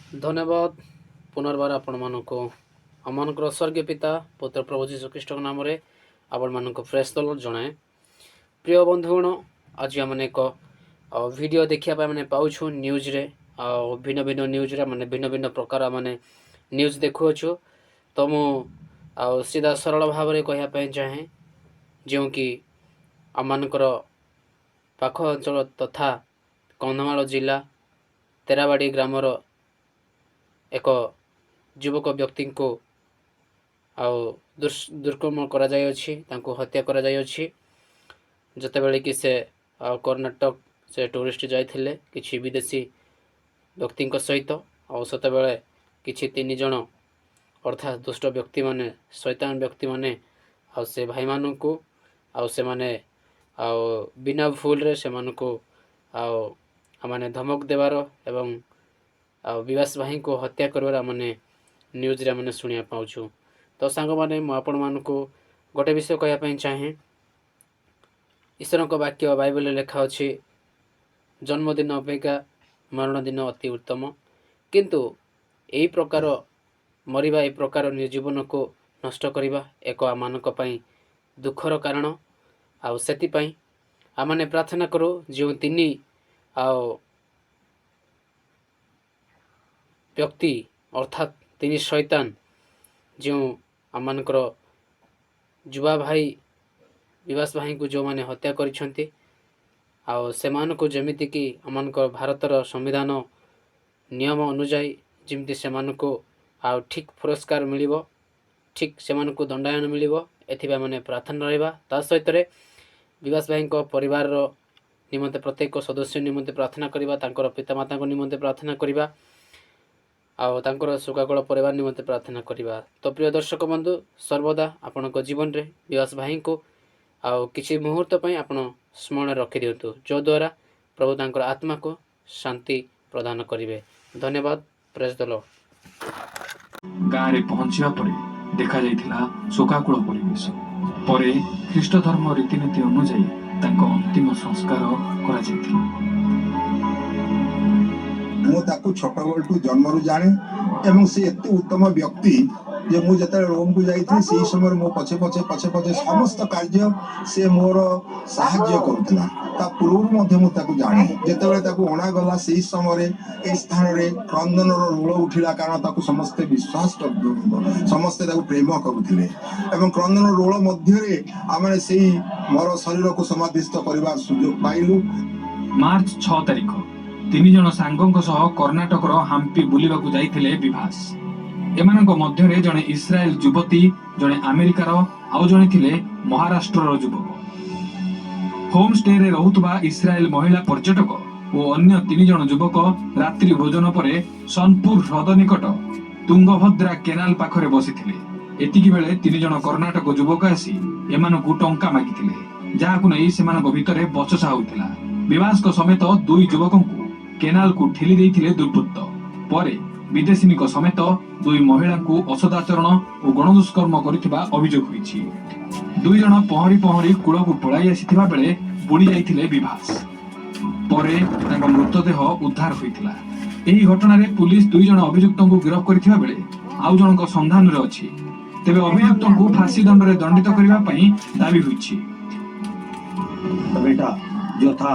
ଧନ୍ୟବାଦ। ପୁନର୍ବାର ଆପଣମାନଙ୍କୁ ଆମମାନଙ୍କର ସ୍ୱର୍ଗୀୟ ପିତା, ପୁତ୍ର, ପ୍ରଭୁ ଯୀଶୁ ଖ୍ରୀଷ୍ଟଙ୍କ ନାମରେ ଆପଣମାନଙ୍କୁ ପ୍ରେଜ୍ ଦ ଲର୍ଡ ଜଣାଏ। ପ୍ରିୟ ବନ୍ଧୁଗଣ, ଆଜି ଆମେ ଏକ ଭିଡ଼ିଓ ଦେଖିବା ପାଇଁ ମାନେ ପାଉଛୁ ନ୍ୟୁଜ୍ରେ। ଆଉ ଭିନ୍ନ ଭିନ୍ନ ନ୍ୟୁଜ୍ରେ ମାନେ ଭିନ୍ନ ଭିନ୍ନ ପ୍ରକାର ମାନେ ନ୍ୟୁଜ୍ ଦେଖୁଅଛୁ। ତ ମୁଁ ଆଉ ସିଧା ସରଳ ଭାବରେ କହିବା ପାଇଁ ଚାହେଁ, ଯେଉଁକି ଆମମାନଙ୍କର ପାଖ ଅଞ୍ଚଳ ତଥା କନ୍ଧମାଳ ଜିଲ୍ଲା ତେରାବାଡ଼ି ଗ୍ରାମର ଏକ ଯୁବକ ବ୍ୟକ୍ତିଙ୍କୁ ଆଉ ଦୁଷ୍କର୍ମ କରାଯାଇଅଛି, ତାଙ୍କୁ ହତ୍ୟା କରାଯାଇଅଛି। ଯେତେବେଳେ କି ସେ ଆଉ କର୍ଣ୍ଣାଟକ ସେ ଟୁରିଷ୍ଟ ଯାଇଥିଲେ କିଛି ବିଦେଶୀ ବ୍ୟକ୍ତିଙ୍କ ସହିତ, ଆଉ ସେତେବେଳେ କିଛି ତିନି ଜଣ ଅର୍ଥାତ୍ ଦୁଷ୍ଟ ବ୍ୟକ୍ତିମାନେ, ଶୈତାନ ବ୍ୟକ୍ତିମାନେ ଆଉ ସେ ଭାଇମାନଙ୍କୁ ଆଉ ସେମାନେ ଆଉ ବିନା ଭୁଲରେ ସେମାନଙ୍କୁ ଆଉ ମାନେ ଧମକ ଦେବାର ଏବଂ ଆଉ ବିବାସ ଭାଇଙ୍କୁ ହତ୍ୟା କରିବାର ମାନେ ନ୍ୟୁଜ୍ରେ ଆମେ ଶୁଣିବା ପାଉଛୁ। ତ ସାଙ୍ଗମାନେ, ମୁଁ ଆପଣମାନଙ୍କୁ ଗୋଟେ ବିଷୟ କହିବା ପାଇଁ ଚାହେଁ। ଈଶ୍ୱରଙ୍କ ବାକ୍ୟ ବାଇବଲରେ ଲେଖା ଅଛି, ଜନ୍ମଦିନ ଅପେକ୍ଷା ମରଣ ଦିନ ଅତି ଉତ୍ତମ। କିନ୍ତୁ ଏହି ପ୍ରକାର ମରିବା, ଏହି ପ୍ରକାର ନିଜ ଜୀବନକୁ ନଷ୍ଟ କରିବା ଏକ ଆମମାନଙ୍କ ପାଇଁ ଦୁଃଖର କାରଣ। ଆଉ ସେଥିପାଇଁ ଆମମାନେ ପ୍ରାର୍ଥନା କରୁ, ଯେଉଁ ତିନି ଆଉ ବ୍ୟକ୍ତି ଅର୍ଥାତ୍ ତିନି ଶୈତାନ ଯେଉଁ ଆମମାନଙ୍କର ଯୁବା ଭାଇ ବିବାସ ଭାଇଙ୍କୁ ଯେଉଁମାନେ ହତ୍ୟା କରିଛନ୍ତି, ଆଉ ସେମାନଙ୍କୁ ଯେମିତିକି ଆମମାନଙ୍କ ଭାରତର ସମ୍ବିଧାନ ନିୟମ ଅନୁଯାୟୀ ଯେମିତି ସେମାନଙ୍କୁ ଆଉ ଠିକ୍ ପୁରସ୍କାର ମିଳିବ, ଠିକ୍ ସେମାନଙ୍କୁ ଦଣ୍ଡାୟନ ମିଳିବ, ଏଥିପାଇଁ ମାନେ ପ୍ରାର୍ଥନା ରହିବା। ତା ସହିତରେ ବିବାସ ଭାଇଙ୍କ ପରିବାରର ନିମନ୍ତେ, ପ୍ରତ୍ୟେକ ସଦସ୍ୟ ନିମନ୍ତେ ପ୍ରାର୍ଥନା କରିବା, ତାଙ୍କର ପିତାମାତାଙ୍କ ନିମନ୍ତେ ପ୍ରାର୍ଥନା କରିବା ଆଉ ତାଙ୍କର ଶୋକାକୁଳ ପରିବାର ନିମନ୍ତେ ପ୍ରାର୍ଥନା କରିବା। ତ ପ୍ରିୟ ଦର୍ଶକ ବନ୍ଧୁ, ସର୍ବଦା ଆପଣଙ୍କ ଜୀବନରେ ବିବାସ ଭାଇଙ୍କୁ ଆଉ କିଛି ମୁହୂର୍ତ୍ତ ପାଇଁ ଆପଣ ସ୍ମରଣ ରଖିଦିଅନ୍ତୁ, ଯଦ୍ୱାରା ପ୍ରଭୁ ତାଙ୍କର ଆତ୍ମାକୁ ଶାନ୍ତି ପ୍ରଦାନ କରିବେ। ଧନ୍ୟବାଦ। ପ୍ରେଜ୍ ଦ ଲର୍ଡ। ଗାଁରେ ପହଞ୍ଚିବା ପରେ ଦେଖାଯାଇଥିଲା ଶୋକାକୁଳ ପରିବେଶ। ପରେ ଖ୍ରୀଷ୍ଟ ଧର୍ମ ରୀତିନୀତି ଅନୁଯାୟୀ ତାଙ୍କ ଅନ୍ତିମ ସଂସ୍କାର କରାଯାଇଥିଲା। ମୁଁ ତାକୁ ଛୋଟବେଳଠୁ ଜନ୍ମରୁ ଜାଣେ ଏବଂ ସେ ଏତେ ଉତ୍ତମ ବ୍ୟକ୍ତି ଯେ ମୁଁ ଯେତେବେଳେ ରୋମକୁ ଯାଇଥିଲି, ସେଇ ସମୟରେ ମୋ ପଛେ ପଛେ ପଛେ ପଛେ ସମସ୍ତ କାର୍ଯ୍ୟ ସେ ମୋର ସାହାଯ୍ୟ କରୁଥିଲା। ତା ପୂର୍ବରୁ ମଧ୍ୟ ମୁଁ ତାକୁ ଜାଣେ। ଯେତେବେଳେ ତାକୁ ଅଣାଗଲା, ସେଇ ସମୟରେ ଏଇ ସ୍ଥାନରେ କ୍ରନ୍ଦନର ରୋଳ ଉଠିଲା, କାରଣ ତାକୁ ସମସ୍ତେ ବିଶ୍ୱାସ, ସମସ୍ତେ ତାକୁ ପ୍ରେମ କରୁଥିଲେ ଏବଂ କ୍ରନ୍ଦନ ରୋଳ ମଧ୍ୟରେ ଆମେ ସେଇ ମର ଶରୀରକୁ ସମାଧିସ୍ଥ କରିବାର ସୁଯୋଗ ପାଇଲୁ। ମାର୍ଚ୍ଚ 6 ତାରିଖ ତିନି ଜଣ ସାଙ୍ଗଙ୍କ ସହ କର୍ଣ୍ଣାଟକର ହାମ୍ପି ବୁଲିବାକୁ ଯାଇଥିଲେ ବିଭାସ। ଏମାନଙ୍କ ମଧ୍ୟରେ ଜଣେ ଇସ୍ରାଏଲ ଯୁବତୀ, ଜଣେ ଆମେରିକାର ଆଉ ଜଣେ ଥିଲେ ମହାରାଷ୍ଟ୍ରର ଯୁବକ। ହୋମ ଷ୍ଟେରେ ରହୁଥିବା ଇସ୍ରାଏଲ ମହିଳା ପର୍ଯ୍ୟଟକ ଓ ଅନ୍ୟ ତିନି ଜଣ ଯୁବକ ରାତ୍ରି ଭୋଜନ ପରେ ସୋନପୁର ହ୍ରଦ ନିକଟ ତୁଙ୍ଗଭଦ୍ରା କେନାଲ ପାଖରେ ବସିଥିଲେ। ଏତିକି ବେଳେ ତିନି ଜଣ କର୍ଣ୍ଣାଟକ ଯୁବକ ଆସି ଏମାନଙ୍କୁ ଟଙ୍କା ମାଗିଥିଲେ, ଯାହାକୁ ନେଇ ସେମାନଙ୍କ ଭିତରେ ବଚସା ହୋଇଥିଲା। ବିଭାସଙ୍କ ସମେତ ଦୁଇ ଯୁବକଙ୍କୁ କେନାଲକୁ ଠେଲି ଦେଇଥିଲେ ଦୁର୍ବୃତ୍ତ। ପରେ ବିଦେଶିନୀଙ୍କ ସମେତ ଦୁଇ ମହିଳାଙ୍କୁ ଅସଦାଚରଣ ଓ ଗଣଦୁଷ୍କର୍ମ କରିଥିବା ଅଭିଯୋଗ ହୋଇଛି। ଦୁଇ ଜଣ ପହଁରି ପହଁରି କୂଳକୁ ପଳାଇ ଆସିଥିବା ବେଳେ ବୁଡ଼ି ଯାଇଥିଲେ ବିଭାସ। ପରେ ତାଙ୍କ ମୃତଦେହ ଉଦ୍ଧାର ହୋଇଥିଲା। ଏହି ଘଟଣାରେ ପୁଲିସ ଦୁଇ ଜଣ ଅଭିଯୁକ୍ତଙ୍କୁ ଗିରଫ କରିଥିବା ବେଳେ ଆଉ ଜଣଙ୍କ ସନ୍ଧାନରେ ଅଛି। ତେବେ ଅଭିଯୁକ୍ତଙ୍କୁ ଫାଶୀ ଦଣ୍ଡରେ ଦଣ୍ଡିତ କରିବା ପାଇଁ ଦାବି ହୋଇଛି। बेटा जो था,